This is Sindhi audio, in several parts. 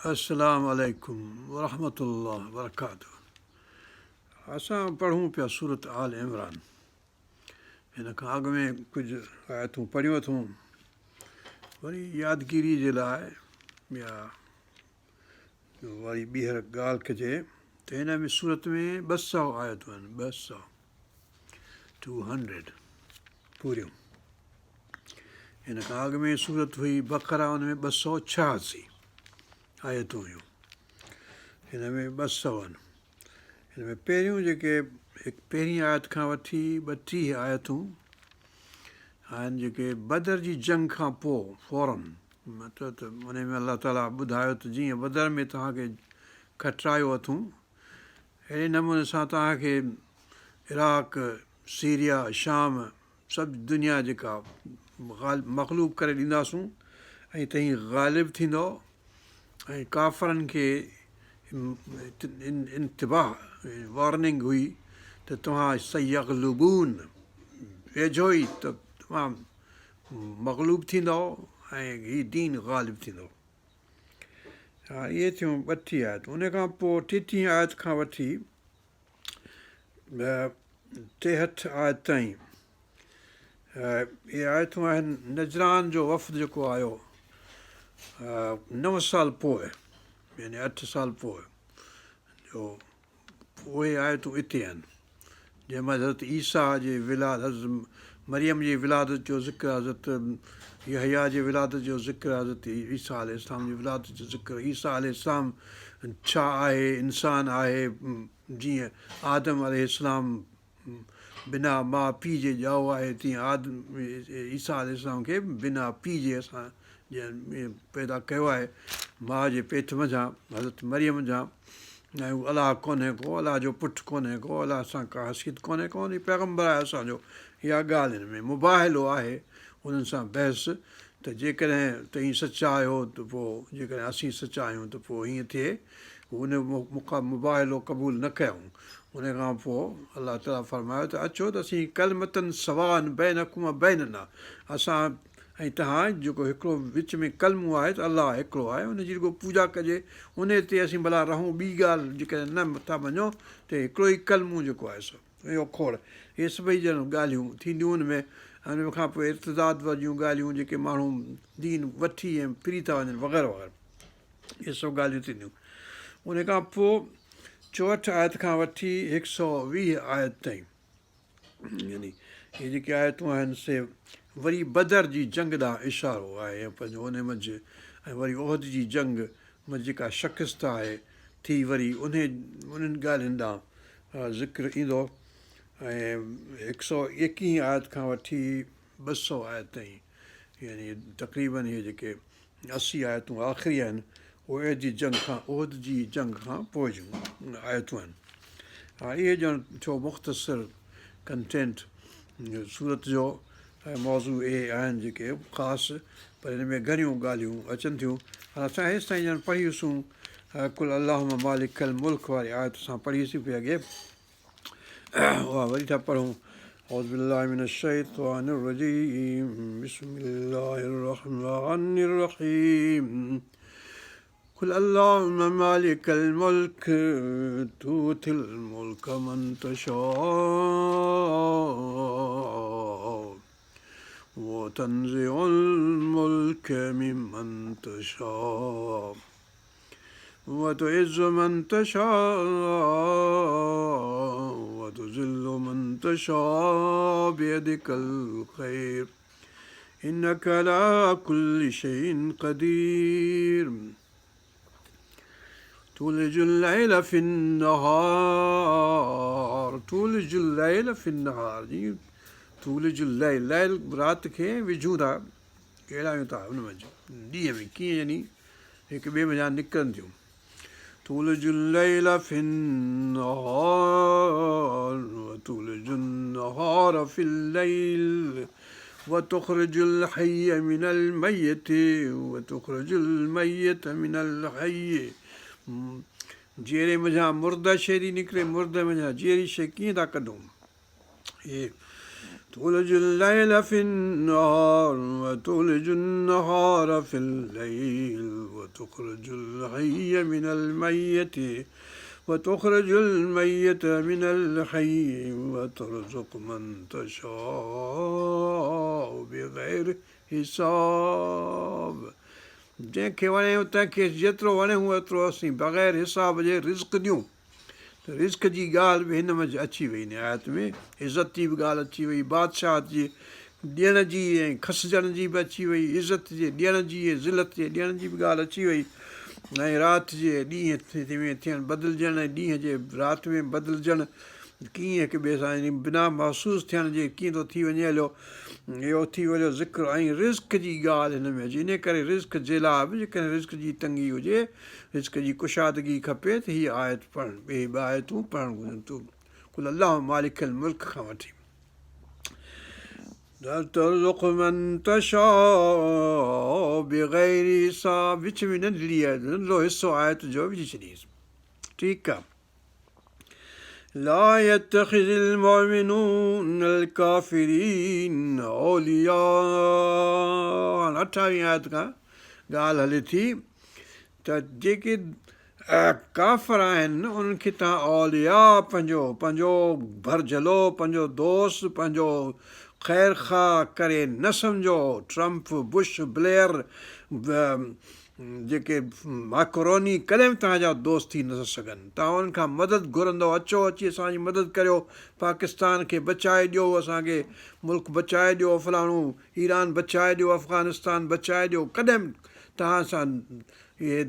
السلام عليڪم ورحمة الله وبرڪاته اسان پڙهون پيا سورت آل عمران هن کان اڳ ۾ ڪجهه آيتون پڙهيون اٿون وري يادگيري جي لاء يا وري ٻيهر ڳالهه ڪجي ته هن ۾ سورت ۾ ٻه سؤ آيتون آهن ٻه سؤ ٽو هنڊريڊ پوريون هن کان اڳ ۾ سورت هئي بقره ان ۾ ٻه سؤ ڇهاسي آيتون هيون هن ۾ ٻه سؤ آهن هن ۾ پهريون جيڪي هڪ پهرين آيت کان وٺي ٻٽيهه آيتون آهن جيڪي بدر جي جنگ کان پوء فورن مطلب ته ان ۾ الله تعاليٰ ٻڌايو ته جيئن بدر ۾ توهان کي کٽرايو اٿون اهڙي نموني سان توهان کي عراق، سيريا، شام سڀ دنيا جيڪا مغلوب ڪري ڏينداسون ۽ توهين غالب ٿيندؤ ۽ ڪافرن کي انتباه، وارننگ، هئي ته توهان سيغلبون ويجهو ئي ته توهان مغلوب ٿيندؤ ۽ هي دين غالب ٿيندو. ها اهي ٿيون ٻٽيهه آيتون. ان کان پوء ٽيٽيهين آيت کان وٺي ٽيهٺ آيت تائين اهي آيتون آهن نجران جو وفد جيڪو آيو نو سال پوء يعني اٺ سال پوء جو اهي آيتون اتي آهن، جنهن مان حضرت عيسيٰ جي ولادت، حضرت مريم جي ولادت جو ذڪر، حضرت يحيٰ جي ولادت جو ذڪر، حضرت عيسيٰ عليه السلام جي ولادت جو ذڪر، عيسيٰ عليه السلام ڇا آهي، انسان آهي، جيئن آدم عليه السلام بنا ماء پيء جي ڄائو آهي تيئن آدم عيسيٰ عليه السلام کي به بنا پيء جي اسان پيدا ڪيو آهي ماء جي پيٽ منجهان حضرت مريم منجهان ۽ هو الله ڪونهي ڪو الله جو پٽ ڪونهي ڪو الله سان ڪا حيثيت ڪونهي ڪو هي پيغمبر آهي اسان جو اها ڳالهه هن ۾ مباهلو آهي انهن سان بحث ته جيڪڏهن توهين سچا آهيو ته پوء جيڪڏهن اسين سچا آهيون ته پوء هيئن ٿئي ان مباهلو قبول نه ڪيائون. ان کان پوء الله تعاليٰ فرمايو ته اچو ته اسين ڪلمة سواء بينڪم و بيننا اسان ۽ توهان جيڪو هڪڙو وچ ۾ ڪلمو آهي ته الله هڪڙو آهي ان جي رڳو پوڄا ڪجي ان تي اسين ڀلا رهون ٻي ڳالهه جيڪڏهن نه ٿا مڃو ته هڪڙو ئي ڪلمو جيڪو آهي سو اهو کوڙ اهي سڀئي ڄڻ ڳالهيون ٿينديون ان ۾ ۽ ان کان پوء ارتداد واريون ڳالهيون جيڪي ماڻهو دين وٺي ۽ ڦري ٿا وڃن وغيره وغيره اهي سڀ ڳالهيون ٿينديون. ان کان پوء چوهٺ آيت کان وٺي هڪ سؤ ويهه آيت تائين يعني اهي جيڪي آيتون آهن سي وري بدر جي جنگ ڏانهن اشارو آهي ۽ پنهنجو ان منجهه ۽ وري احد جي جنگ منجهه جيڪا شڪست آهي ٿي وري انهي انهن ڳالهين ڏانهن ذڪر ايندو ۽ هڪ سؤ ايڪيهين آيت کان وٺي ٻه سؤ آيت تائين يعني تقريبن اهي جيڪي اسي آيتون آخري آهن، اهي احد جي جنگ کان احد جي جنگ کان پوء جون آيتون آهن. هاڻي اهي ڄڻ ٿيو مختصر ڪنٽينٽ سورت جو ۽ موضوع اهي آهن جيڪي خاص پر هن ۾ گهڻيون ڳالهيون اچن ٿيون. هاڻي اسان هيستائين ڄڻ پڙهيوسون قل اللهم مالڪ الملڪ واري آيت اسان پڙهيسين پئي اڳي. اها وري ٿا پڙهون اعوذ بالله من الشيطان الرجيم بسم الله الرحمن الرحيم قل اللهم مالك الملك تؤتي الملك من تشاء وتنزع الملك ممن تشاء وتعز من تشاء وتذل من تشاء بيدك الخير إنك على كل شيء قدير تولج الليل في النهار تولج الليل في النهار تولج الليل ليل رات کي وجهون ٿا ڪيرايون ٿا ان منجهه ڏينهن ۾ ڪيئن يعني هڪ ٻئي منجهان نڪرن ٿيون. تولج الليل في النهار وتولج النهار في الليل وتخرج الحي من الميت وتخرج الميت من الحي جيئري منجهان مرده شيء ٿي نڪري مرده منجهان جيئري شيء ڪيئن ٿا ڪڍون. اهي تولج الليل في النهار وتولج النهار في الليل وتخرج الحي من الميت وتخرج الميت من الحي وترزق من تشاء بغير حساب. جنهن کي وڻي تنهن کي جيترو وڻي اوترو اسين بغير حساب جي رزق ڏيون. ته رزق جي ڳالهه به هن منجهه اچي وئي هن آيت ۾، عزت جي به ڳالهه اچي وئي، بادشاهت جي ڏيڻ جي ۽ کسجڻ جي به اچي وئي، عزت جي ڏيڻ جي ۽ ذلت جي ڏيڻ جي به ڳالهه اچي وئي ۽ رات جي ڏينهن ۾ ٿيڻ بدلجڻ ۽ ڏينهن جي رات ۾ بدلجڻ ڪيئن هڪ ٻئي سان يعني بنا محسوس ٿيڻ جي ڪيئن ٿو ٿي وڃي هليو اهو ٿي ويو ذڪر ۽ رزق جي ڳالهه هن ۾ اچي انهي ڪري رزق جي لاء به جيڪڏهن رزق جي تنگي هجي رزق جي ڪشادگي کپي ته هيء آيت پڙهڻ اهي ٻه آيتون پڙهڻ گهرجن تون قل اللهم مالڪ الملڪ کان وٺي ترزق من تشاء بغير حساب وچ ۾ ننڍڙي آيت ننڍڙو حصو آيت جو وجهي ڇڏيس ٺيڪ آ لا يتخذ المؤمنون الڪافرين اولياء هاڻ اٺاويهين آيت کان ڳالهه هلي ٿي ته جيڪي ڪافر آهن انهن کي توهان اولياء پنهنجو پنهنجو ڀرجهلو پنهنجو دوست پنهنجو خير خواهه ڪري نه سمجهو ٽرمپ بش بليئر جيڪي ماڪروني ڪڏهن به توهان جا دوست ٿي نٿا سگهن. توهان انهن کان مدد گهرندؤ، اچو اچي اسان جي مدد ڪريو، پاڪستان کي بچائي ڏيو، اسان کي ملڪ بچائي ڏيو، فلاڻو ايران بچائي ڏيو، افغانستان بچائي ڏيو، ڪڏهن به توهان سان اهي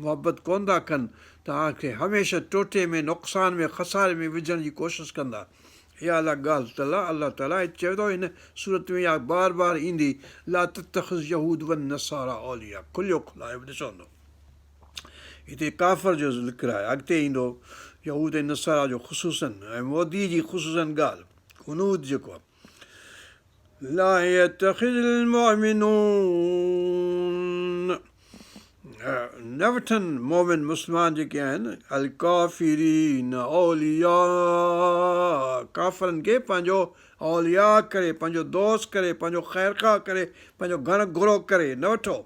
محبت ڪونه ٿا ڪن، توهان کي هميشه ٽوٽي ۾ نقصان ۾ خساري ۾ وجهڻ جي ڪوشش ڪندا. اها الله ڳالهه تعاليٰ الله تعاليٰ هت چوي ٿو هن سورت ۾ اها بار بار ايندي لا تتخذ يهود والنصارا اولياء کليو کلايو به ڏسندو هتي ڪافر جو ذڪر آهي اڳتي ايندو يهود ۽ نصارا جو خصوصا ۽ مودي جي خصوصا ڳالهه هنود جيڪو آهي لا يتخذ المؤمنون نه وٺن مؤمن مسلمان جيڪي آهن الڪافرين اولياء ڪافرن کي پنهنجو اولياء ڪري پنهنجو دوست ڪري پنهنجو خيرخواهه ڪري پنهنجو گهڻ گهرو ڪري نه وٺو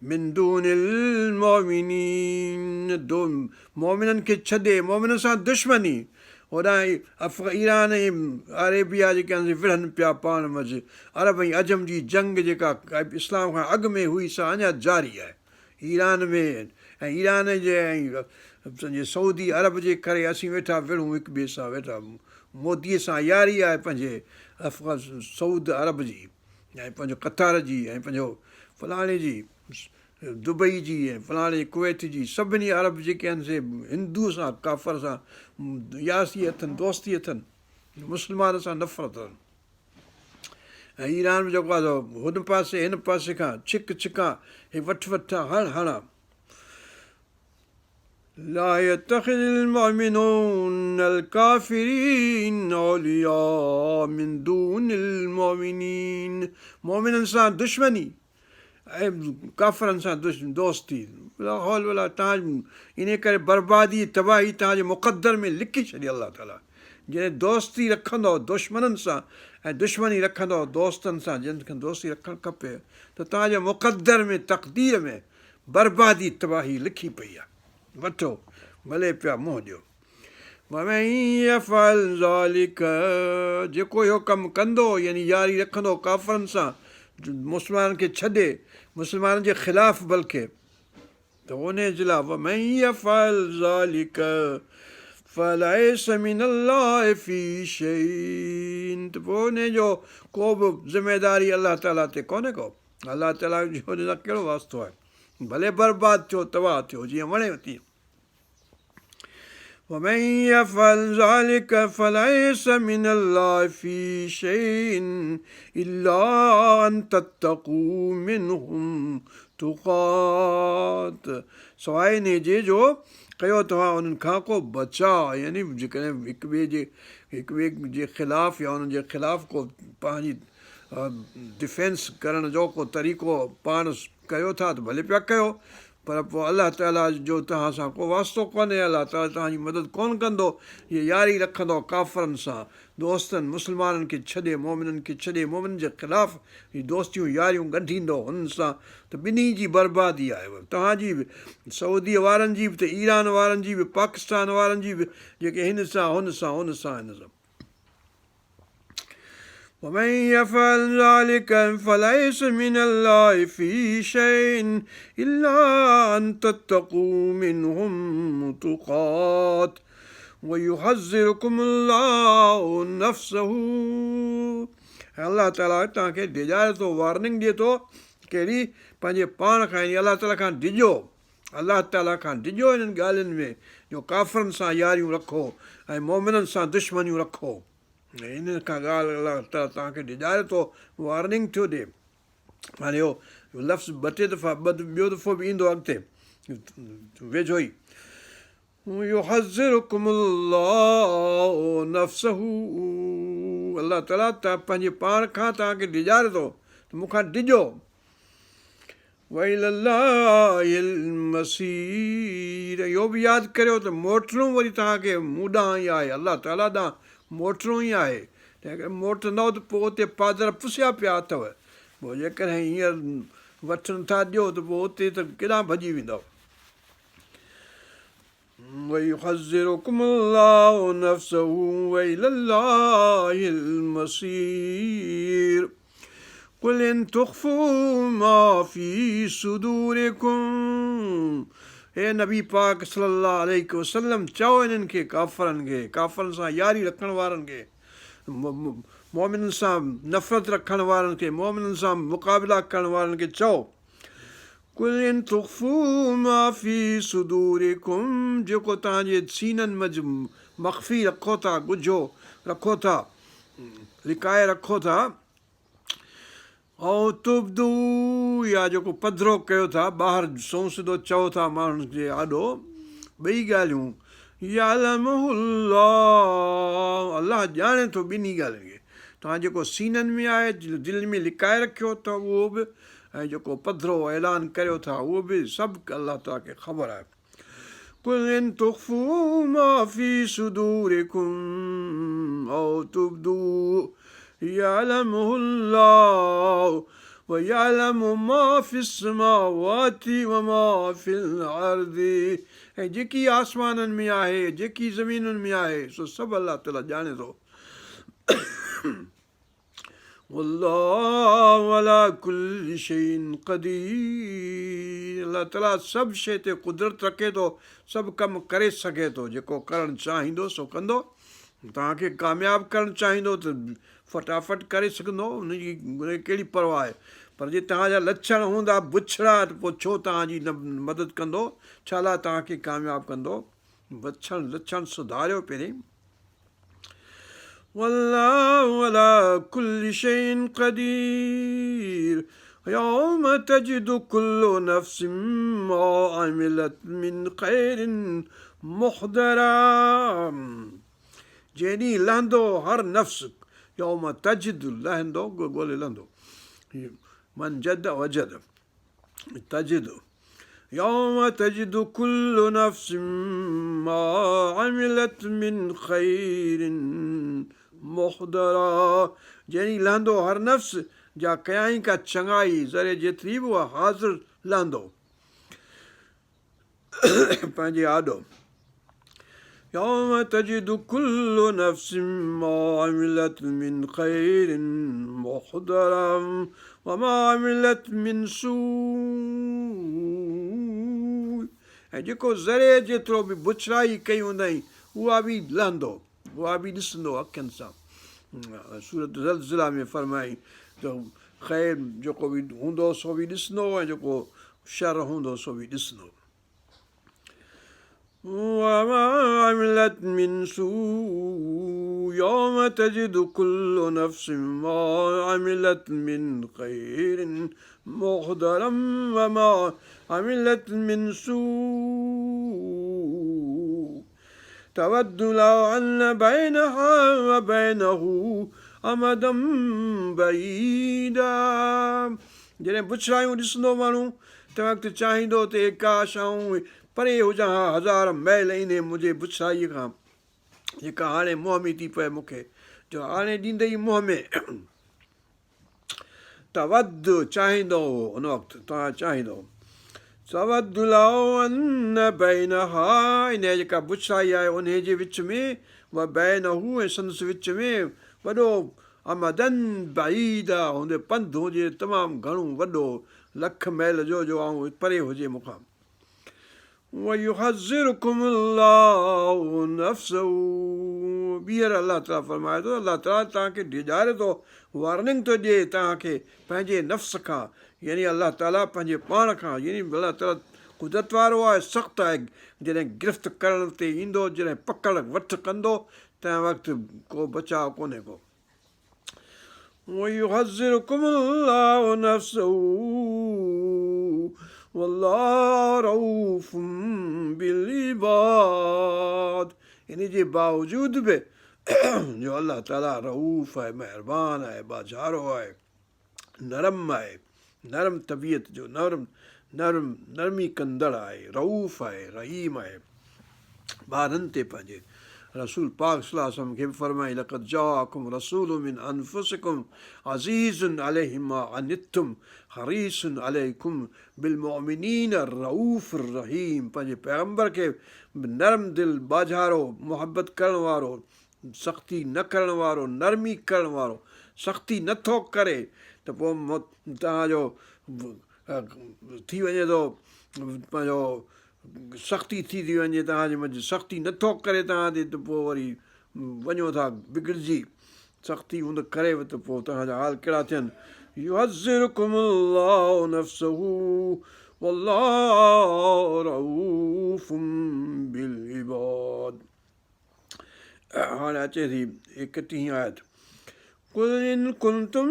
من دون المؤمنين مؤمنن کي ڇڏي مؤمنن سان دشمني هوڏانهن ايران ۽ اريبيا جيڪي آهن سي وڙهن پيا پاڻ منجهه عرب ۽ عجم جي جنگ جيڪا اسلام کان اڳ ۾ هئي سا اڃا جاري آهي ايران ۾ ۽ ايران جي ۽ سعودي عرب جي ڪري اسين ويٺا وڙهون هڪ ٻئي سان ويٺا مودي سان ياري آهي پنهنجي سعود عرب جي ۽ پنهنجو قطر جي ۽ پنهنجو فلاڻي جي دبئي جي ۽ فلاڻي ڪويت جي سڀني عرب جيڪي آهن سي هندو سان ڪافر سان ياسي اٿن دوستي اٿن مسلمان سان نفرت اٿن ۽ ايران ۾ جيڪو آهي سو هن پاسي هن پاسي کان ڇڪ ڇڪان هي وٺ وٺان هڻ هڻان لا يتخذ المؤمنون الڪافرين اولياء من دون المؤمنين مؤمنن سان دشمني ۽ ڪافرن سان دوستي لا حول ولا توهان انهي ڪري بربادي تباهي توهان جي مقدر ۾ لکي ڇڏي الله تعالي جڏهن دوستي رکندؤ دشمنن سان ۽ دشمني رکندؤ دوستن سان جن کان دوستي رکڻ کپي ته توهان جي مقدر ۾ تقدير ۾ بربادي تباهي لکي پئي آ. وٺو ڀلي پيا منهن ڏيو. ومن يفعل ذلک جيڪو اهو ڪم ڪندو يعني ياري رکندو ڪافرن سان مسلمانن کي ڇڏي مسلمانن جي خلاف بلڪه ته انهي جي لاء ومن يفعل ذلک فليس من الله في شيء ته پوء انهي جو ڪو به ذميداري الله تعالي تي ڪونهي ڪو. الله تعاليٰ جو ان سان ڪهڙو واسطو آهي؟ ڀلي برباد ٿيو، تباهه ٿيو، جيئن وڻيو تيئن. ومن يفعل ذلك فليس من الله في شيء الا ان تتقوا منهم تقات سواء انهي جي جو ڪيو توهان انهن کان ڪو بچاء يعني جيڪڏهن هڪ ٻئي جي هڪ ٻئي جي خلاف يا انهن جي خلاف ڪو پنهنجي ڊفينس ڪرڻ جو ڪو طريقو پاڻ ڪيو ٿا ته ڀلي پيا ڪيو پر پوء الله تعاليٰ جو توهان سان ڪو واسطو ڪونهي، الله تعاليٰ توهان جي مدد ڪونه ڪندو، جي ياري رکندؤ ڪافرن سان، دوستن، مسلمانن کي ڇڏي، مؤمنن کي ڇڏي، مؤمنن جي خلاف جي دوستيون ياريون ڳنڍيندؤ هنن سان ته ٻنهي جي بربادي آهي، توهان جي به، سعوديء وارن جي به ته ايران وارن جي به، پاڪستان وارن جي به، جيڪي هن سان، هن سان، هن سان، هن سان. ومن يفعل ذلک فليس من الله في شيء الا ان تتقوا منهم تقات ويحذرڪم الله نفسه ۽ الله تعالي توهان کي ڊيڄاري ٿو وارننگ ڏئي ٿو ڪهڙي پنهنجي پاڻ کان يعني الله تعالي کان ڊڄو الله تعاليٰ کان ڊڄو انهن ڳالهين ۾ جو ڪافرن سان ياريون رکو ۽ مؤمنن سان دشمنيون رکو ۽ انهن کان ڳالهه الله تعاليٰ توهان کي ڊيڄاري ٿو وارننگ ٿيو ڏي هاڻي اهو لفظ ٻه ٽي دفعا ٻه ٻيو دفعو به ايندو اڳتي ويجهو ئي يحذرڪم الله نفسه الله تعاليٰ پنهنجي پاڻ کان توهان کي ڊيڄاري ٿو ته مون کان ڊڄو والي الله المصير اهو به ياد ڪريو ته موٽڻو وري توهان کي مون ڏانهن ئي آهي، الله تعاليٰ ڏانهن موٽڻو ئي آهي، تنهنڪري موٽندؤ ته پوء اتي پادر پسيا پيا اٿو، پوء جيڪڏهن هينئر وٺ نٿا ڏيو ته پوء اتي ته ڪيڏانهن ڀڄي ويندؤ. ويحذرڪم الله نفسه والي الله المصير قل ان تخفوا ما في صدورڪم اي نبي پاڪ صلي الله عليه وسلم چئو انهن کي ڪافرن کي ڪافرن سان ياري رکڻ وارن کي مؤمنن سان نفرت رکڻ وارن کي مؤمنن سان مقابلا ڪرڻ وارن کي چئو قل ان تخفوا ما في صدورڪم جيڪو توهان جي سينن منجهه مخفي رکو ٿا، ڳجهو رکو ٿا، لڪائي رکو ٿا، او تبدوه يا جيڪو پڌرو ڪيو ٿا، ٻاهر سنئون سڌو چئو ٿا ماڻهن جي آڏو، ٻئي ڳالهيون، يعلمه الله الله ڄاڻي ٿو ٻنهي ڳالهين کي، توهان جيڪو سينن ۾ آهي، دل ۾ لڪائي رکيو اٿو اهو به ۽ جيڪو پڌرو اعلان ڪريو ٿا اهو به سڀ الله تعالي کي خبر آهي. قل ان تخفوا ما في صدورڪم او تبدوه يعلمه الله ويعلم ما في السماوات وما في الارض ۽ جيڪي آسمانن ۾ آهي جيڪي زمينن ۾ آهي سو سڀ الله تعالي ڄاڻي ٿو. والله علي ڪل شيء قدير الله تعالي سڀ شيء تي قدرت رکي ٿو سڀ ڪم ڪري سگهي ٿو جيڪو ڪرڻ چاهيندو سو ڪندو توهان کي ڪامياب ڪرڻ چاهيندو ته فٽافٽ ڪري سگهندو ان جي ڪهڙي پرواهه آهي پر جي توهان جا لڇڻ هوندا بڇڙا ته پوء ڇو توهان جي نه مدد ڪندو ڇا لاء توهان کي ڪامياب ڪندو بڇڻ لڇڻ سڌاريو پهرين والله علي ڪل شيء قدير يوم تجد ڪل نفس ما عملت من خير محضرا جنهن ڏينهن لهندو هر نفس يوم تجد لهندو ڳولي لهندو من جد وجد تجد يوم تجد ڪل نفس ما عملت من خير محضرا جنهن ڏينهن لهندو هر نفس جا ڪيائين ڪا چڱائي ذري جيتري به اها حاضر لهندو پنهنجي آڏو يوم تجد ڪل نفس ما عملت من خير محضرا وما عملت من سوء ۽ جيڪو ذري جيترو به بڇڙائي ڪئي هوندائين اها به لهندو اها به ڏسندو اکين سان سورت زلزله ۾ فرمائي ته خير جيڪو به هوندو سو به ڏسندو ۽ جيڪو شر هوندو سو به ڏسندو وما عملت من سوء يوم تجد كل نفس ما عملت من خير محضرا وما عملت من سوء تود لو ان بينها وبينه امدا بعيدا جڏهن بڇڙايون ڏسندو ماڻهو تنهن وقت چاهيندو ته اي ڪاش آئون پري هجان ها هزار ميل انهي منهنجي بڇڙائيء کان جيڪا هاڻي منهن ۾ ٿي پئي مون کي جو آڻي ڏيندئي منهن ۾. تود چاهيندو هو ان وقت توهان چاهيندو تود لو ان بينها انهيء جيڪا بڇڙائي آهي انهيء جي وچ ۾ و بينه ۽ سندس وچ ۾ وڏو امدا بعيدا هوندي پنڌ هجي تمام گهڻو وڏو لک ميل جو جو آئون پري هجي مون کان ويحذرڪم الله نفسه ٻيهر الله تعالي فرمائي ٿو الله تعالي توهان کي ڊيڄاري ٿو وارننگ ٿو ڏئي توهان کي پنهنجي نفس کان يعني الله تعالي پنهنجي پاڻ کان يعني الله تعالي قدرت وارو آهي سخت آهي جڏهن گرفت ڪرڻ تي ايندو جڏهن پڪڙ وٺ ڪندو تنهن وقت ڪو بچاء ڪونهي ڪو ويحذرڪم الله نفسه والله رؤوف بالعباد ان جي باوجود به جو الله تعالي رؤوف آهي مهربان آهي ٻاجهارو آهي نرم آهي نرم طبيعت جو نرم نرم نرمي ڪندڙ آهي رؤوف آهي رحيم آهي ٻانهن تي پنهنجي رسول پاڪ صلي الله عليه وسلم کي به فرمائي لقد جاءڪم رسول من انفسڪم عزيز عليه ما عنتم حريص عليڪم بالمؤمنين الرؤوف الرحيم پنهنجي پيغمبر کي نرم دل ٻاجهارو محبت ڪرڻ وارو سختي نه ڪرڻ وارو نرمي ڪرڻ وارو سختي نه ٿو ڪري ته پوء توهان جو ٿي وڃي ٿو پنهنجو سختي ٿي ٿي وڃي توهان جي منجهه سختي نه ٿو ڪري توهان تي ته پوء وري وڃو ٿا بگڙجي سختي هوند ڪريو ته پوء توهان جا حال ڪهڙا ٿين يحذرڪم الله نفسه والله رؤوف بالعباد هاڻي اچي ٿي ايڪٽيهين آيت قل ان ڪنتم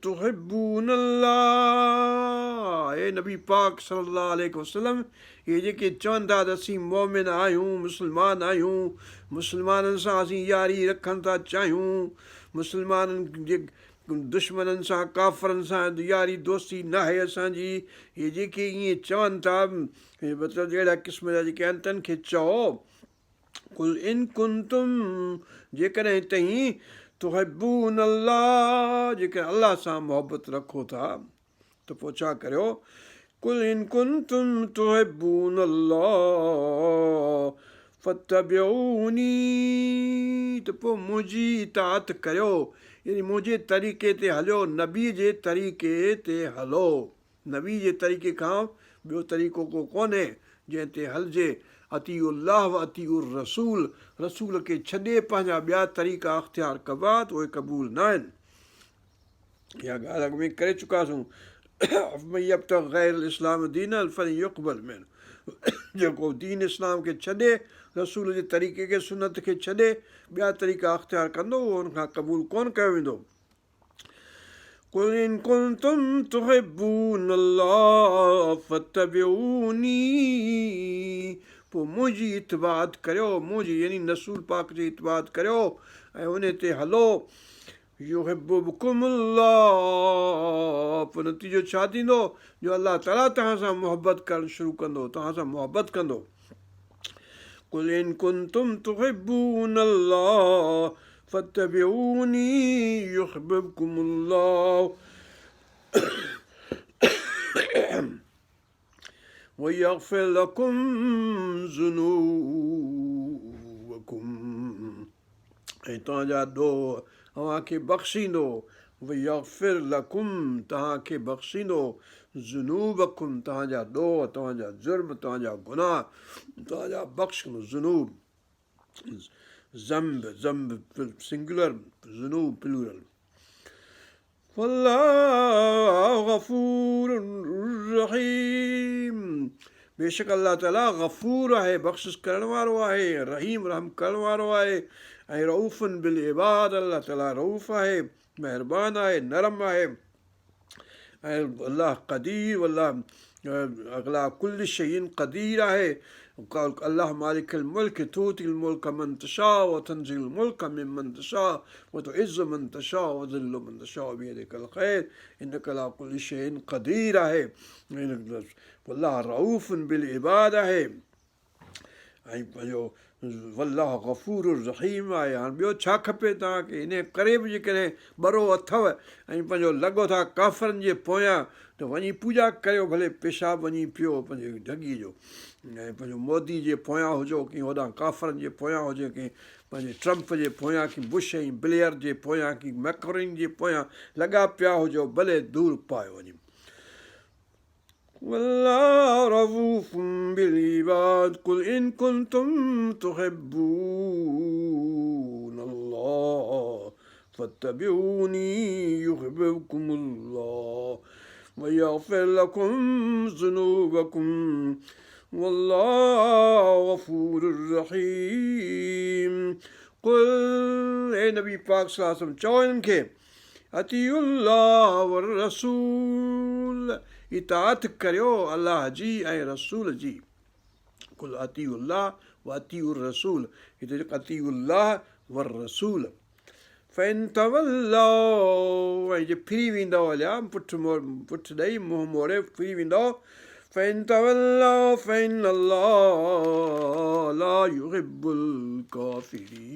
تحبون الله اي نبي پاڪ صلي الله عليه وسلم اهي جيڪي چون ٿا ته اسين مومن آهيون مسلمان آهيون مسلمانن سان اسين ياري رکڻ ٿا چاهيون مسلمانن جي دشمنن سان ڪافرن سان ياري دوستي ناهي اسان جي اهي جيڪي ائين چون ٿا مطلب اهڙا قسم جا جيڪي آهن تن کي چئو قل ان ڪنتم جيڪڏهن توهين تحبون الله جيڪڏهن الله سان محبت رکو ٿا ته پوء ڇا ڪريو قل ان ڪنتم تحبون الله فاتبعوني ته پوء منهنجي اطاعت ڪريو يعني منهنجي طريقي تي هليو نبي جي طريقي تي هلو نبي جي طريقي کان ٻيو طريقو ڪو ڪونهي جنهن تي هلجي، اطيعوا الله و اطيعوا الرسول، رسول کي ڇڏي پنهنجا ٻيا طريقا اختيار ڪبا ته اهي قبول ناهن. اها ڳالهه اڳ ۾ ڪري چڪاسون ومن يبتغ غير الاسلام دينا فلن يقبل منه جيڪو دين اسلام کي ڇڏي رسول جي طريقي کي سنت کي ڇڏي ٻيا طريقا اختيار ڪندو اهو ان کان قبول ڪونه ڪيو ويندو. قل ان ڪنتم تحبون الله فاتبعوني پوء منهنجي اتباعت ڪريو منهنجي يعني رسول پاڪ جي اتباعت ڪريو ۽ ان تي هلو يحببڪم الله پوء نتيجو ڇا ٿيندو جو الله تعالي توهان سان محبت ڪرڻ شروع ڪندو توهان سان محبت ڪندو قل ان ڪنتم تحبون الله فاتبعوني يحببڪم الله ويغفر لڪم ذنوبڪم ۽ توهان جا ڏوهه اوهان کي بخشيندو ويغفر لڪم توهان کي بخشيندو ذنوبڪم توهان جا ڏوهه توهان جا جرم توهان جا گناهه توهان جا بخشندو ذنوب ذنب، ذنب سنگيولر، ذنوب پلورل. والله غفور رحيم بيشڪ الله تعالي غفور آهي بخشش ڪرڻ وارو آهي رحيم رحم ڪرڻ وارو آهي ۽ رؤف بالعباد الله تعالي رؤف آهي مهربان آهي نرم آهي. ۽ الله قدير والله عليٰ ڪل شيء قدير آهي. الله مالڪ الملڪ تؤتي الملڪ من تشاء وتنزع الملڪ ممن تشاء وتعز من تشاء وتذل من تشاء بيدڪ الخير انڪ عليٰ ڪل شيء قدير آهي. والله رؤوف بالعباد آهي. ۽ پنهنجو والله غفور رحيم آهي هاڻ ٻيو ڇا کپي توهان کي انهي ڪري به جيڪڏهن ٻرو اٿو ۽ پنهنجو لڳو ٿا ڪافرن جي پويان ته وڃي پوڄا ڪريو ڀلي پيشاب وڃي پيو پنهنجي ڍڳي جو ۽ پنهنجو مودي جي پويان هجو ڪي هوڏانهن ڪافرن جي پويان هجي ڪي پنهنجي ٽرمپ جي پويان ڪي بش ۽ بليئر جي پويان ڪي ميڪرين جي پويان لڳا پيا هجو ڀلي دور پايو وڃي. والله رؤوف بالعباد قل ان ڪنتم تحبون الله فاتبعوني يحببڪم الله ويغفر لڪم ذنوبڪم والله غفور رحيم قل اي نبي پاڪ صلي الله عليه وسلم چئو انهن کي اطيعوا الله والرسول اطاعت ڪريو الله جي ۽ رسول جي قل اطيعوا الله واطيعوا الرسول هتي چيو اطيعوا الله والرسول فان تولوا ۽ جي ڦري ويندؤ هليا پٺ پٺ ڏئي منهن موڙي ڦري ويندؤ فان تولوا فان الله لا يحب الڪافرين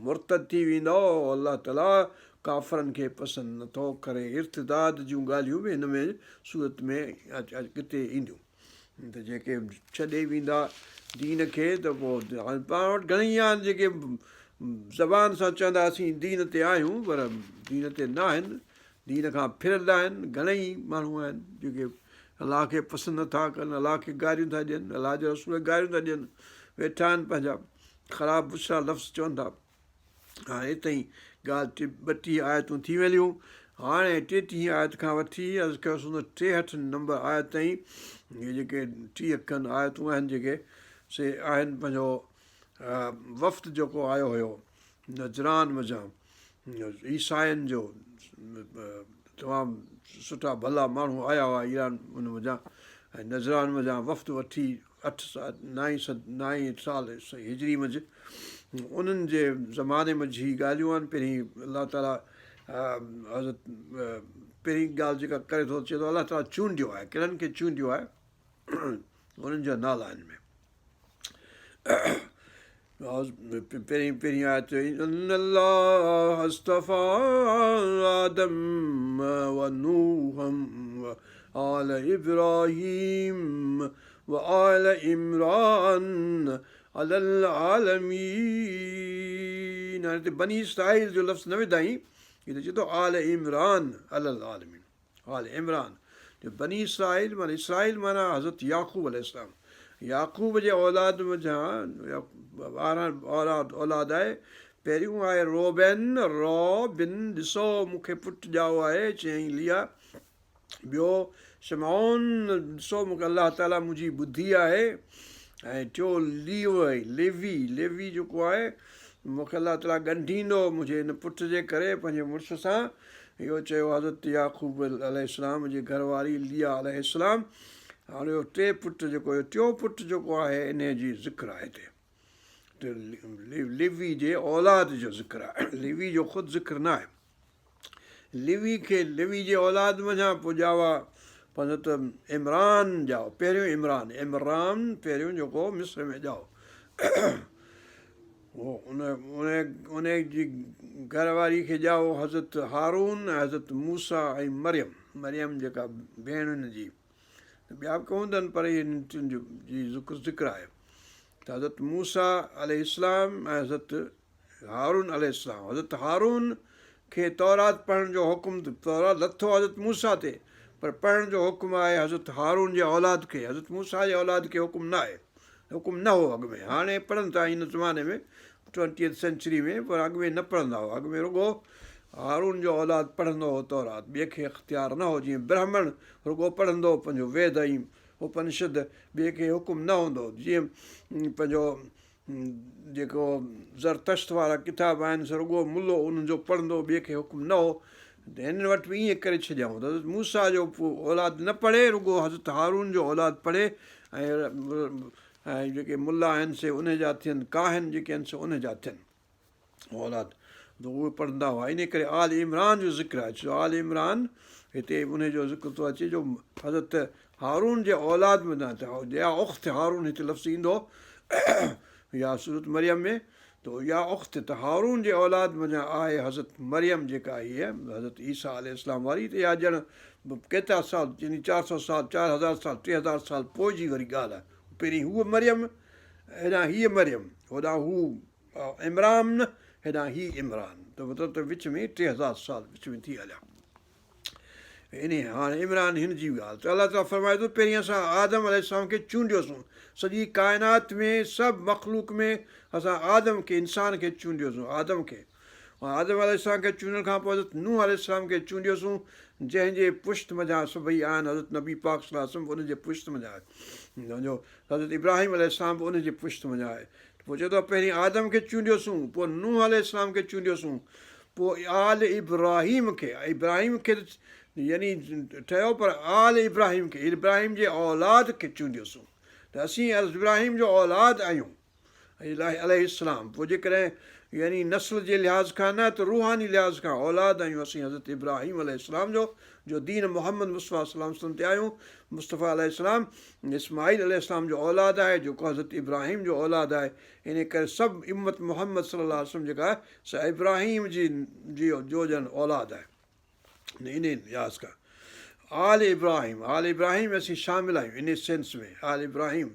مرتد ٿي ويندؤ، الله تعاليٰ ڪافرن کي پسند نه ٿو ڪري. ارتداد جون ڳالهيون به هن ۾ سورت ۾ اڳتي اينديون ته جيڪي ڇڏي ويندا دين کي ته پوء هاڻي پاڻ وٽ گهڻيئي آهن جيڪي زبان سان چوندا اسين دين تي آهيون پر دين تي نه آهن دين کان ڦريل آهن گهڻيئي ماڻهو آهن جيڪي الله کي پسند نٿا ڪن الله کي گاريون ٿا ڏين الله جي رسول کي گاريون ٿا ڏين ويٺا آهن پنهنجا خراب بڇڙا لفظ چون ٿا. هاڻي اتئين ڳالهه 32 آيتون ٿي ويليون. هاڻي 33 آيت کان وٺي عرض ڪيوسون ته 63 نمبر آيت تائين هي جيڪي 30 کن آيتون آهن جيڪي سي آهن پنهنجو وفد جيڪو آيو هيو نجران منجهان عيسائين جو تمام سٺا ڀلا ماڻهو آيا هئا ايران ان منجهان ۽ نجران منجهان وفد وٺي اٺ سال نائين صد نائين سال هجري منجهه انهن جي زماني منجهه هي ڳالهيون آهن پهرين الله تعاليٰ حضرت پهرين ڳالهه جيڪا ڪري ٿو چئي ٿو الله تعاليٰ چونڊيو آهي ڪهڙن کي چونڊيو آهي انهن جا نالا آهن ۾ پهرين پهرين آيت ان الله اصطفيٰ آدم ونوحا وآل ابراهيم وآل عمران علي العالمين هاڻي هتي بني اسرائيل جو لفظ نه وڌائين هتي چئي ٿو آل عمران علي العالمين آل عمران جو بني اسرائيل معنيٰ اسرائيل معنيٰ حضرت يعقوب عليه السلام يعقوب جي اولاد منجهان 12 اولاد اولاد آهي پهريون آهي روبن رو بن ڏسو مون کي پٽ ڄائو آهي چيائين ليا ٻيو شمعون ڏسو مون کي الله تعاليٰ منهنجي ٻڌي آهي ۽ ٽيو ليو ليوي ليوي جيڪو آهي مون کي الله تعاليٰ ڳنڍيندو منهنجي هن پٽ جي ڪري پنهنجي مڙس سان اهو چيو حضرت يعقوب عليه السلام جي گهر واري ليا عليه السلام. هاڻي اهو ٽي پٽ جيڪو اهو ٽيون پٽ جيڪو آهي انهيء جي ذڪر آهي هتي ته ليوي جي اولاد جو ذڪر آهي ليوي جو خود ذڪر نه آهي. ليوي کي ليوي جي اولاد منجهان پوء ڄاوا پنهنجو ته عمران ڄائو پهريون عمران عمران پهريون جيڪو مصر ۾ ڄائو. انهيء جي گهر واري کي ڄائو حضرت هارون ۽ حضرت موسيٰ ۽ مريم، مريم جيڪا ڀيڻ هن جي، ته ٻيا به ڪي هوندا آهن پر هن ٽن جو جي ذڪر آهي ته حضرت موسيٰ عليه السلام ۽ حضرت هارون عليه السلام، حضرت هارون کي تورات پڙهڻ جو حڪم تورات لٿو حضرت موسيٰ تي پر پڙهڻ جو حڪم آهي حضرت هارون جي اولاد کي، حضرت موسيٰ جي اولاد کي حڪم نه آهي. حڪم نه هو اڳ ۾ هاڻي پڙهن ٿا هن زماني ۾ ٽوئنٽيٿ سينچري ۾ پر اڳ ۾ نه پڙهندا هئا اڳ ۾ رڳو هارون جو اولاد پڙهندو هو تورات ٻئي کي اختيار نه هو جيئن برهمڻ رڳو پڙهندو هو پنهنجو ويد ۽ اپنشد ٻئي کي حڪم نه هوندو هو جيئن پنهنجو جيڪو زرتشت وارا ڪتاب آهن سو رڳو ملو انهن جو پڙهندو هو ٻئي کي حڪم نه هو ته هنن وٽ به ائين ڪري ڇڏيائون ته حضرت موسيٰ جو اولاد نه پڙهي رڳو حضرت هارون جو اولاد پڙهي ۽ جيڪي ملا آهن سي ان جا ٿين، ڪاهن جيڪي آهن سي ان جا ٿين اولاد ته اهي پڙهندا هئا. انهي ڪري آل عمران جو ذڪر آهي ڇو آل عمران هتي انهي جو ذڪر ٿو اچي جو حضرت هارون جي اولاد ۾ يا اخت هارون هتي لفظ ايندو يا سورت مريم ۾ ته يا اخت ته هارون جي اولاد منجهان آهي حضرت مريم جيڪا هيء حضرت عيسيٰ عليه السلام واري ته اها ڄڻ ڪيترا سال يعني 400 سال 4000 سال 3000 سال پوء جي وري ڳالهه آهي پهرين هوء مريم هيڏانهن هيء مريم هوڏانهن هو عمران هيڏانهن هي عمران ته مطلب ته وچ ۾ 3000 سال وچ ۾ ٿي هليا. انهيء هاڻي عمران هن جي ڳالهه ته الله تعاليٰ فرمائي ٿو پهرين اسان آدم عليه السلام کي چونڊيوسون سڄي ڪائنات ۾ سڀ مخلوق ۾ اسان آدم کي انسان کي چونڊيوسون آدم کي آدم عليه السلام کي چونڊڻ کان پوء حضرت نوح عليه السلام کي چونڊيوسون جنهن جي پشت منجهان سڀئي آهن حضرت نبي پاڪ صلي الله عليه وسلم به ان جي پشت منجهان آهي حضرت ابراهيم عليه السلام به ان جي پشت منجهان آهي پوء چئي ٿو پهرين آدم کي چونڊيوسون، پوء نوح عليه السلام کي چونڊيوسون، پوء آل ابراهيم کي، ابراهيم کي ته يعني ٺهيو پر آل ابراهيم کي، ابراهيم جي اولاد کي چونڊيوسون ته اسين ابراهيم جو اولاد آهيون عليه السلام، پوء جيڪڏهن يعني نسل جي لحاظ کان نه ته روحاني لحاظ کان اولاد آهيون اسين حضرت ابراهيم عليه السلام جو، جو دين محمد مصطفيٰ صلي الله عليه وسلم تي آهيون، مصطفيٰ عليه السلام اسماعيل عليه السلام جو اولاد آهي جيڪو حضرت ابراهيم جو اولاد آهي انهي ڪري سڀ امت محمد صلي الله عليه وسلم جيڪا آهي سا ابراهيم جي جي جو ڄڻ اولاد آهي انهي لحاظ کان آل ابراهيم آل ابراهيم ۾ اسين شامل آهيون انهي سينس ۾ آل ابراهيم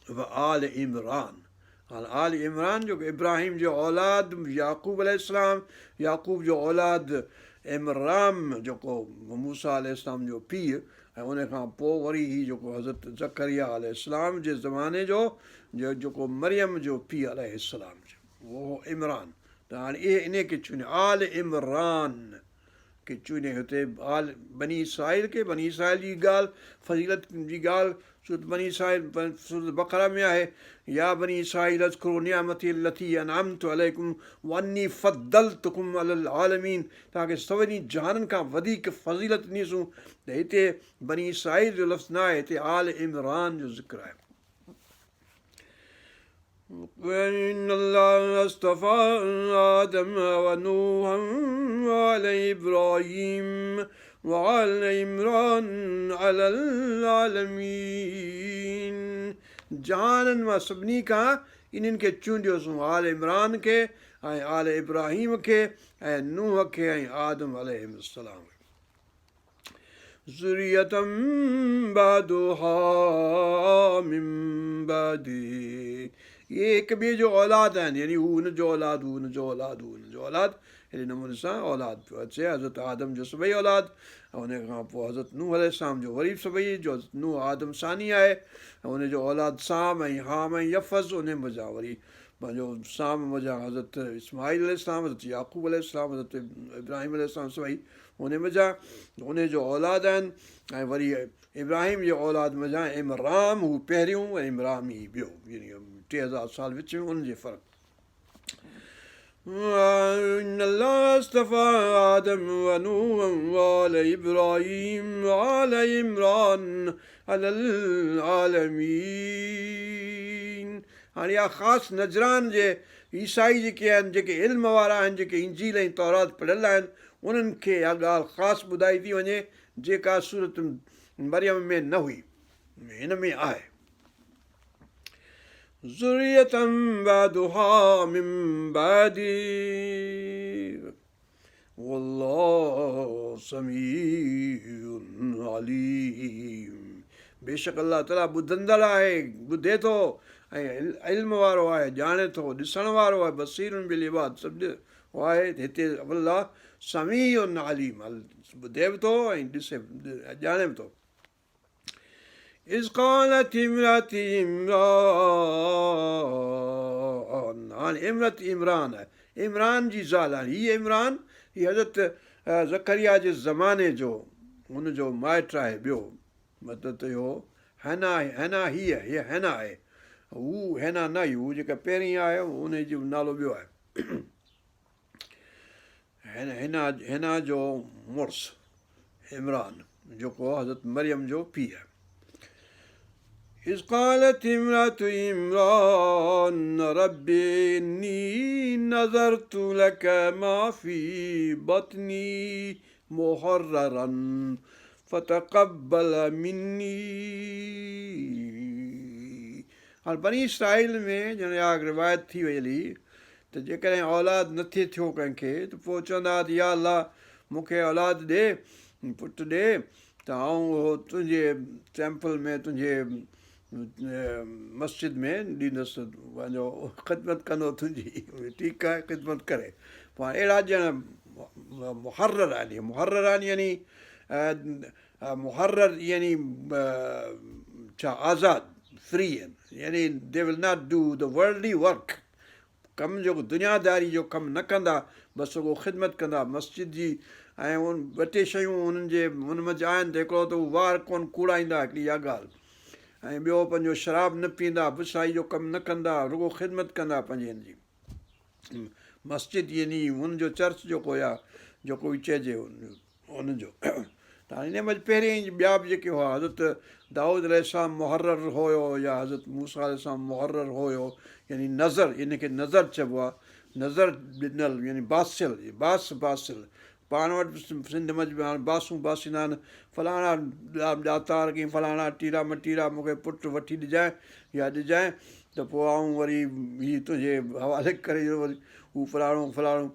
و آل عمران هاڻ آل عمران جو ابراهيم جو اولاد يعقوب عليه السلام يعقوب جو اولاد عمرام جيڪو موسيٰ عليه السلام جو پيء ۽ ان کان پوء وري هي جيڪو حضرت زڪريا عليه السلام جي زماني جو جيڪو مريم جو پيء عليه السلام جو اهو عمران ته هاڻي اهي انهي کي چوني آل عمران کي چوني هتي آل بني اسرائيل کي بني اسرائيل جي ڳالهه فضيلت جي ڳالهه سورت بني اسرائيل سورت بقره ۾ آهي يا بني اسرائيل اذڪروا نعمتي التي انعمت عليڪم واني فضلتڪم علي العالمين توهان کي سڀني جهانن کان وڌيڪ فضيلت ڏنيسون ته هتي بني اسرائيل جو لفظ نه آهي هتي آل عمران جو ذڪر آهي ان الله اصطفي آدم ونوحا وآل ابراهيم وآل عمران علي العالمين جهانن مان سڀني کان انهن کي چونڊيوسون آل عمران کي ۽ آل ابراهيم کي ۽ نوح کي ۽ آدم عليهم السلام کي. ذرية بعضها من بعض اهي هڪ ٻئي جو اولاد آهن يعني هو هن جو اولاد هو هن جو اولاد هو هن جو اولاد اهڙي نموني سان اولاد پيو اچي حضرت آدم جو سڀئي اولاد ۽ ان کان پوء حضرت نوح عليه السلام جو وري سڀئي جو حضرت نوح آدم ثاني آهي ۽ ان جو اولاد سام ۽ حام ۽ يفث ان منجهان وري پنهنجو سام منجهان حضرت اسماعيل عليه السلام حضرت يعقوب عليه السلام حضرت ابراهيم عليه السلام سڀئي انهي منجهان انهي جو اولاد آهن ۽ وري ابراهيم جي اولاد منجهان عمرام هو پهريون ۽ عمرام هي ٻيو يعني 3000 سال وچ ۾ انهن جي فرق. ان الله اصطفي آدم ونوحا وآل ابراهيم وآل عمران علي العالمين هاڻي اها خاص نجران جي عيسائي جيڪي آهن جيڪي علم وارا آهن جيڪي انجيل ۽ تورات پڙهيل آهن انهن کي اها ڳالهه خاص ٻڌائي ٿي وڃي جيڪا سورت مريم ۾ نه هئي، هن ۾ آهي. ذرية بعضها من بعض والله سميع عليم بيشڪ الله تعاليٰ ٻڌندڙ آهي، ٻڌي ٿو ۽ علم وارو آهي، ڄاڻي ٿو، ڏسڻ وارو آهي، بصير بالعباد سڀ آهي هتي الله سميع عليم ٻڌي به ٿو ۽ ڏسي ڄاڻي به ٿو. اذ قالت امرات عمران هاڻي امرت عمران آهي عمران جي زال هاڻي هي عمران هي حضرت زڪريا جي زماني جو هن جو مائٽ آهي ٻيو مطلب ته اهو حنا حنا هيء هيء حنا آهي هو حنا نه هئي هو جيڪا پهرين آهي ان جو نالو ٻيو آهي. حنا جو مڙس عمران جيڪو حضرت مريم جو پيء آهي. اذ قالت امرأة عمران رب اني نذرت لك ما في بطني محررا فتقبل مني. هاڻ بني اسرائيل ۾ ڄڻ اها روايت ٿي وئي هلي ته جيڪڏهن اولاد نه ٿئي ٿيو ڪنهن کي ته پوء چوندا ته يا الله مون کي اولاد ڏي، پٽ ڏي ته آئون اهو تنهنجي ٽيمپل ۾ تنهنجي مسجد ۾ ڏيندس پنهنجو خدمت ڪندو تنهنجي ٺيڪ آهي خدمت ڪري پوء هاڻي اهڙا ڄڻ محرر آهن اهي محرر آهن يعني محرر يعني ڇا آزاد فري آهن يعني they will not do the worldly work ڪم جيڪو دنياداري جو ڪم نه ڪندا بس رڳو خدمت ڪندا مسجد جي ۽ ان ٻه ٽي شيون انهن جي ان منجهه آهن ته هڪڙو ته هو وار ڪونه ڪوڙائيندا هڪڙي اها ڳالهه ۽ ٻيو پنهنجو شراب نه پيئندا بڇڙائي جو ڪم نه ڪندا رڳو خدمت ڪندا پنهنجي هن جي مسجد يعني هن جو چرچ جيڪو يا جيڪو به چئجي انهن جو ته هاڻي ان منجهه پهرين ٻيا به جيڪي هئا حضرت دائود عليه السلام محرر هيو يا حضرت موسيٰ عليه السلام محرر هيو يعني نذر ان کي نذر چئبو آهي نذر ڏنل يعني باسيل باس باسيل پاڻ وٽ به سنڌ منجهه به هاڻي باسون باسيندا آهن فلاڻا ڏاتار ڪي فلاڻا ٽيرا مٽيرا مون کي پٽ وٺي ڏجانء يا ڏجانء ته پوء آئون وري هي تنهنجي حوالي ڪري وري هو فلاڻو فلاڻو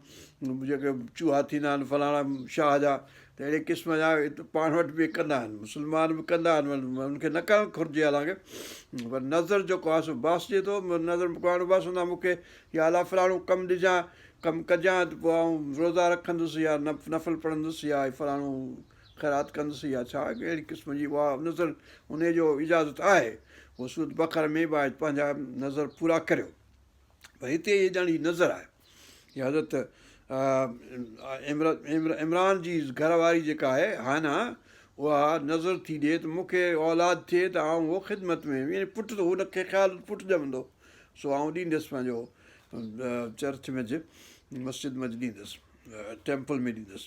جيڪي چوها ٿيندا آهن فلاڻا شاهه جا ته اهڙي قسم جا پاڻ وٽ به ڪندا آهن مسلمان به ڪندا آهن انهن کي نه ڪرڻ گهرجي حالانڪه پر نذر جيڪو آهي سو باسجي ٿو نذر پاڻ باسندا مون کي يا الله فلاڻو ڪم ڏجان ڪم ڪجان ته پوء آئون روزا رکندس يا نفل پڙهندس يا فلاڻو خيرات ڪندس يا ڇا اهڙي قسم جي اها نذر ان جو اجازت آهي اهو سورت بقره ۾ به آهي پنهنجا نذر پورا ڪريو پر هتي هي ڄڻ هي نذر آهي هي حضرت عمران جي گهر واري جيڪا آهي حنا اها نذر ٿي ڏئي ته مون کي اولاد ٿئي ته آئون اهو خدمت ۾ يعني پٽ ته هن کي خيال پٽ ڄمندو سو آئون ڏيندس پنهنجو چرچ منجهه مسجد منجهه ڏيندس ٽيمپل ۾ ڏيندس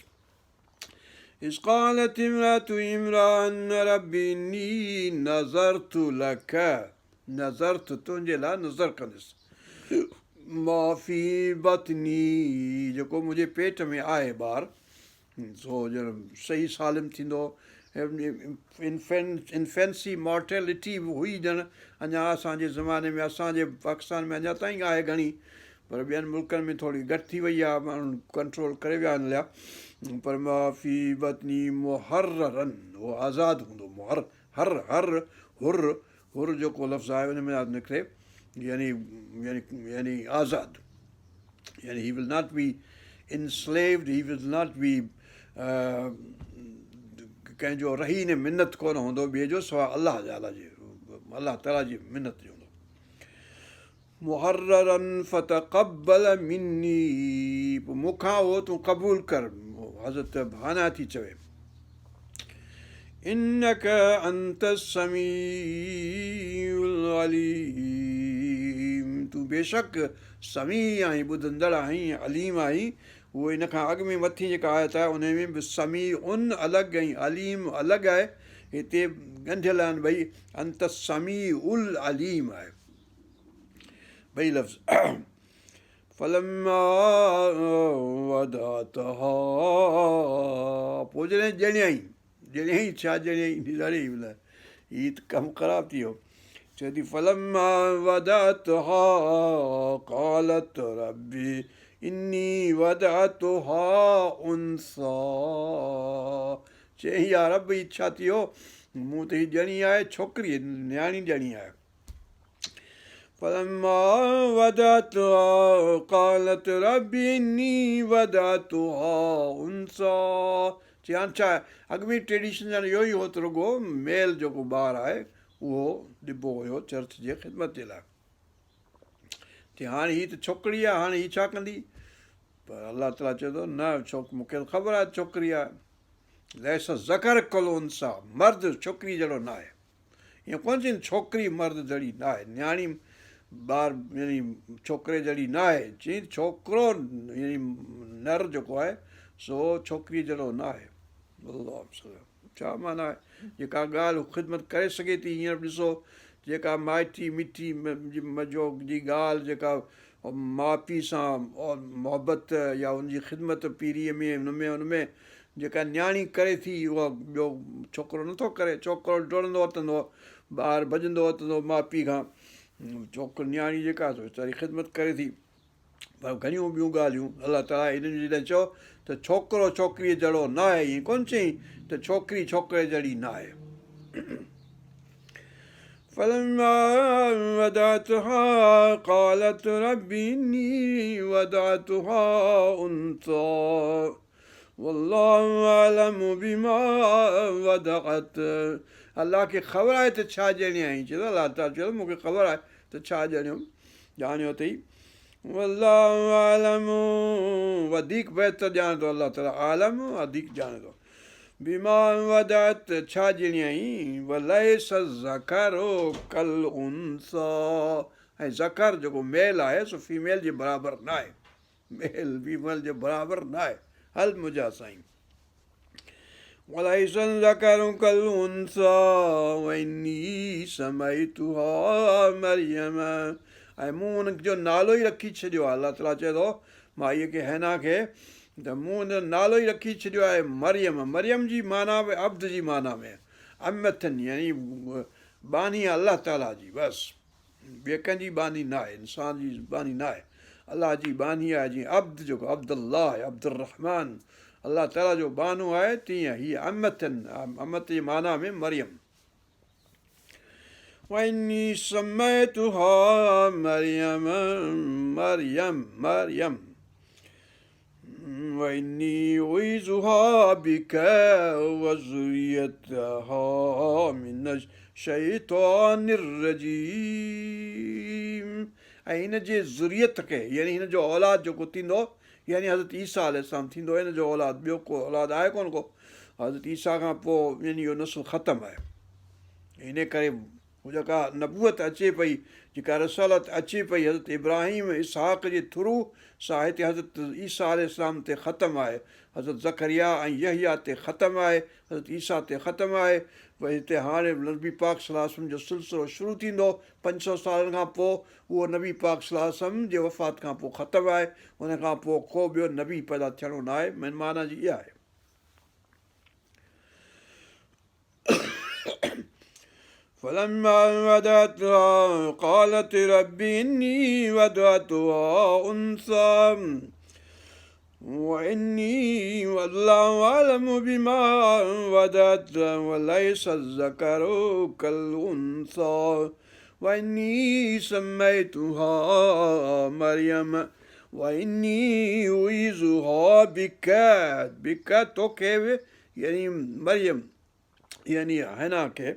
اذ قالت امرأة عمران رب اني نذرت لك نذرت تنهنجي لاء نذر ڪندس ما في بطني جيڪو منهنجي پيٽ ۾ آهي ٻار سو ڄڻ صحيح سالم ٿيندو انفينسي مارٽيلٽي به هئي ڄڻ اڃا اسان جي زماني ۾ اسان جي پاڪستان ۾ اڃا تائين آهي گهڻي پر ٻين ملڪن ۾ ٿوري گهٽ ٿي وئي آهي ماڻهن ڪنٽرول ڪري ويا آهن هليا پر ما في بطني محررا هو آزاد هوندو محر حر حر حر حر جيڪو لفظ آهي ان ۾ نڪري يعني يعني يعني آزاد يعني he will not be enslaved he will not be ڪنهن جو رهين منت ڪونه هوندو ٻئي جو سواء الله تعاليٰ جي الله تعاليٰ جي منت جو هوندو محررا فتقبل مني پوء مون کان اهو تون قبول ڪر حضرت حنا ٿي چوي انڪ انت السميع العليم تون بيشڪ سميع آهين ٻڌندڙ آهين عليم آهين اهو ان کان اڳ ۾ مٿين جيڪا آيت آهي ان ۾ به سميع الڳ ۽ عليم الڳ آهي هتي ڳنڍيل آهن ٻئي انت السميع العليم آهي ٻئي لفظ فلما وضعتها پوء جڏهن ڄڻيائين ڄڻيائين ڇا ڄڻيائين ڏياري ٻڌاء هي ته ڪم خراب ٿي ويو چئي ٿي فلما وضعتها قالت رب اني وضعتها انثيٰ چيائين يا رب هي ڇا ٿي ويو مون ته هي ڄڻي آهي ڇوڪري نياڻي ڄڻي آهي فلما وضعتها قالت رب اني وضعتها انثيٰ چي هاڻ ڇا اڳ ۾ ٽريڊيشن ڄڻ اهو ئي هو ته رڳو ميل جيڪو ٻار آهي اهو ڏبو هيو چرچ جي خدمت جي لاء چي هاڻ هي ته ڇوڪري آهي هاڻ هي ڇا ڪندي پر الله تعاليٰ چئي ٿو نه ڇوڪ مون کي خبر آهي ڇوڪري آهي ليس الذڪر ڪالانثيٰ مرد ڇوڪري جهڙو نه آهي ائين ڪونه چئين ڇوڪري مرد جھڙي ناهي، نياڻي ٻار يعني ڇوڪري جھڙي ناهي، چئين ڇوڪرو يعني نر جيڪو آهي سو ڇوڪريء جهڙو نه آهي. اللهم صل ڇا معنيٰ آهي؟ جيڪا ڳالهه خدمت ڪري سگهي ٿي هينئر به ڏسو جيڪا مائٽي مٽي جو جي ڳالهه جيڪا ماء پيء سان محبت يا ان جي خدمت پيريء ۾ ان ۾ ان ۾ جيڪا نياڻي ڪري ٿي اها ٻيو ڇوڪرو نٿو ڪري ڇوڪرو ڊوڙندو وتندو ٻاهر ڀڄندو وتندو ماء پيء کان ڇوڪرو نياڻي جيڪا سو ويچاري خدمت ڪري ٿي پر گهڻيون ٻيون ڳالهيون الله تعاليٰ انهن جڏهن چيو ته ڇوڪرو ڇوڪريء جهڙو نه آهي ائين ڪونه چيائين ته ڇوڪري ڇوڪري جهڙي نه آهي. فلما وضعتها قالت رب اني وضعتها انثى والله اعلم بما وضعت الله کي خبر آهي ته ڇا ڄڻيائين چي ٿو الله تعاليٰ چيو مون کي خبر آهي ته ڇا ڄڻيم ڄاڻيو اٿئي والله اعلم وڌيڪ بهتر ڄاڻي ٿو الله تعاليٰ اعلم وڌيڪ ڄاڻي ٿو بما وضعت ڇا ڄڻيائين وليس الذڪر ڪالانثي ۽ ذڪر جيڪو ميل آهي سو فيميل جي برابر نه آهي ميل فيميل جي برابر نه آهي هل منهنجا سائين وليس الذڪر ڪالانثي واني سميتها مريم ۽ مون ان جو نالو ئي رکي ڇڏيو آهي الله تعاليٰ چئي ٿو مائيء کي حنا کي ته مون ان جو نالو ئي رکي ڇڏيو آهي مريم مريم جي معنيٰ به عبد جي معنيٰ ۾ امة يعني ٻانهي الله تعاليٰ جي بس ٻئي ڪنهن جي ٻانهي نه آهي، انسان جي ٻانهي نه آهي، الله جي ٻانهي آهي، جيئن عبد جيڪو عبدالله آهي، عبدالرحمان الله تعاليٰ جو ٻانهو آهي، تيئن هيء امة، امة جي معنيٰ ۾ مريم. واني سميتها مريم مريم مريم واني اعيذها بک وذريتها من الشيطان الرجيم ۽ هن جي ذريت کي يعني هن جو اولاد جيڪو ٿيندو يعني حضرت عيسيٰ عليه السلام ٿيندو هن جو اولاد ٻيو ڪو اولاد آهي ڪونه ڪو حضرت عيسيٰ کان پوء يعني اهو نسل ختم آهي ان ڪري هو جيڪا نبوت اچي پئي، جيڪا رسالت اچي پئي حضرت ابراهيم ۽ اسحاق جي ٿرو، سا هتي حضرت عيسيٰ عليه السلام تي ختم آهي، حضرت زڪريا ۽ يحيٰ تي ختم آهي، حضرت عيسيٰ تي ختم آهي، وري هتي هاڻي نبي پاڪ صلي الله عليه وسلم جو سلسلو شروع ٿيندو پنج سؤ سالن کان پوء، اهو نبي پاڪ صلي الله عليه وسلم جي وفات کان پوء ختم آهي، ان کان پوء ڪو ٻيو نبي پيدا ٿيڻو ناهي، معنيٰ جي اها آهي. فلما وضعتها قالت رب اني وضعتها انثى واني والله اعلم بما وضعت وليس الذكر كالانثى واني سميتها مريم واني اعيذها بك بك توکي يعني مريم يعني حنا کي.